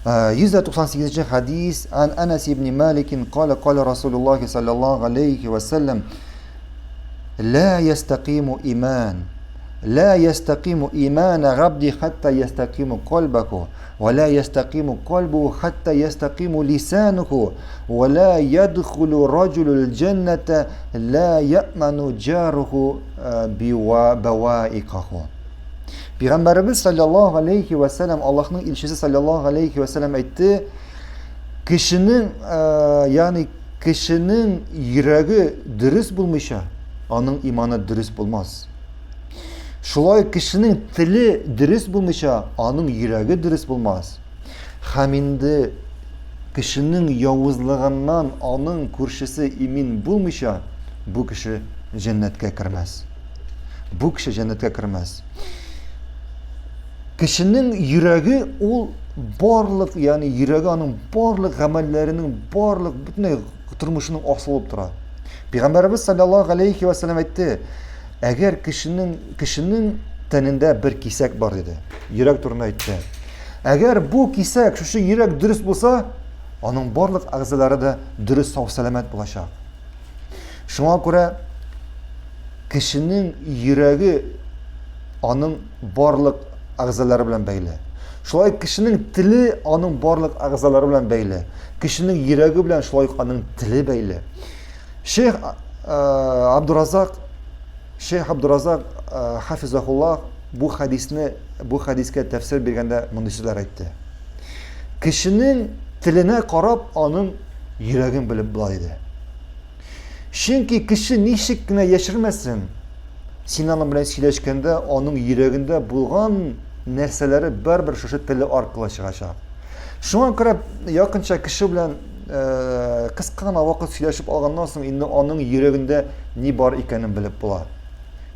198 хадис ан Анас ибн Малик قال قال رسول الله صلى الله عليه وسلم لا يستقيم إيمان لا يستقيم إيمان عبدي حتى يستقيم قلبه ولا يستقيم قلبه حتى يستقيم لسانه ولا يدخل رجل الجنة لا يأمن جاره بوائقه. Пәйгамбәребез саллаллаһу алейхи ва сәлләм, Аллаһның илчесе саллаллаһу алейхи ва сәлләм әйтте, кешенең, ягъни кешенең йөрәге дөрес булмыйча, аның иманы дөрес булмас. Шулай кешенең теле дөрес булмыйча, аның йөрәге дөрес булмас. Һәм инде кешенең явызлыгыннан аның күршесе имин булмыйча, бу кеше җәннәткә кермәс. Бу кеше җәннәткә кермәс. Кешенең йөрәге ул барлык, ягъни йөрәге аның барлык гамәлләренең, барлык бөтенләй тормышының асылы булып тора. Пәйгамбәребез саллаллаһу алейхи ва саллям әйтте, әгәр кешенең кешенең тәнендә бер кисәк бар диде. Йөрәк турында әйтте. Әгәр бу кисәк, шушы йөрәк дөрес булса, аның барлык әгъзалары да дөрес сау сәламәт булачак. Шуңа күрә кешенең йөрәге аның барлык әгъзалары белән бәйле. Шулай кешенең теле аның барлык әгъзалары белән бәйле. Кешенең йөрәге белән шулай ук аның теле бәйле. Шейх Абдуразак Шейх Абдуразак хафизахуллах бу хадисне бу хадискә тәфсир биргәндә мондый сүзләр әйтте. Кешенең теленә карап аның йөрәген белеп була иде. Чөнки кеше ничек кенә яшермәсен, син аның белән сөйләшкәндә аның йөрәгендә булган нәрсәләре барыбер шушы теле аркылы чыгачак. Шуңа күрә якынча кеше белән э, кыска гына вакыт сөйләшеп алганнан соң инде аның йөрәгендә ни бар икәнен белеп була.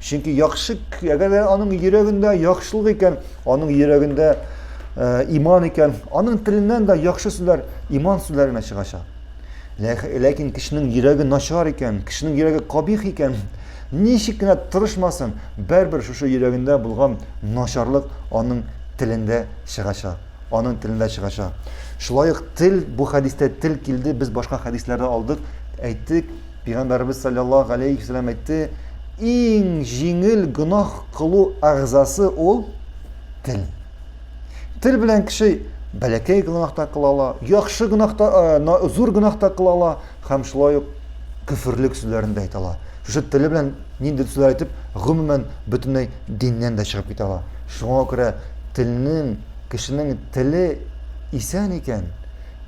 Чөнки яхшы, әгәр дә аның йөрәгендә яхшылык икән, аның йөрәгендә э, иман икән, аның теленнән дә яхшы сүзләр, иман сүзләре генә чыгачак. Ләкин кешенең йөрәге начар икән, кешенең йөрәге кабих икән, ничек кенә тырышмасын, бәрбер шушы йөрәгендә булган начарлык аның телендә чыгачак. Аның телендә чыгачак. Шулай ук тел, бу хәдистә тел килде, без башка хәдисләрдә алдык, әйттек, Пәйгамбәребез саллаллаһу алейхи вәсәлләм әйтте, иң җиңел гөнаһ кылу әгъзасы ул тел. Тел белән кеше бәләкәй гөнаһ та кыла ала, яхшы гөнаһ та, э, зур гөнаһ та кыла ала һәм шулай ук көферлек сүзләрен дә әйтә ала. Шушы теле белән нинди сүзләр әйтеп, гомумән бөтенләй диннән дә чыгып китә ала. Шуңа күрә телнең, кешенең теле исән икән,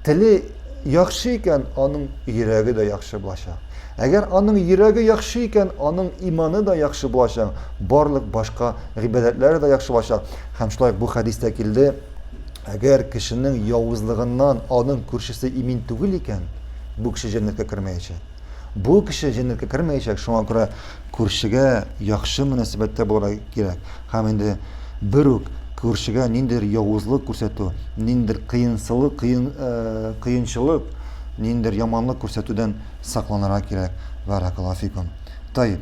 Теле яхшы икән, аның йөрәге дә яхшы булачак. Әгәр аның йөрәге яхшы икән, аның иманы да яхшы булачак, барлык башка гыйбадәтләре дә яхшы булачак. Һәм шулай бу хәдистә килде, әгәр кешенең явызлыгыннан аның күршесе имин түгел икән, бу кеше җәннәткә кермәячәк. Бу кеше җәннәткә кермәячәк, шуңа күрә күршегә яхшы мөнәсәбәттә булырга кирәк. Һәм инде бер үк күршегә ниндидер явызлык күрсәтү, ниндидер кыенсылык, кыен, э, кыенчылык, ниндидер яманлык күрсәтүдән сакланырга кирәк. Баракаллаһу фикум. Таиб.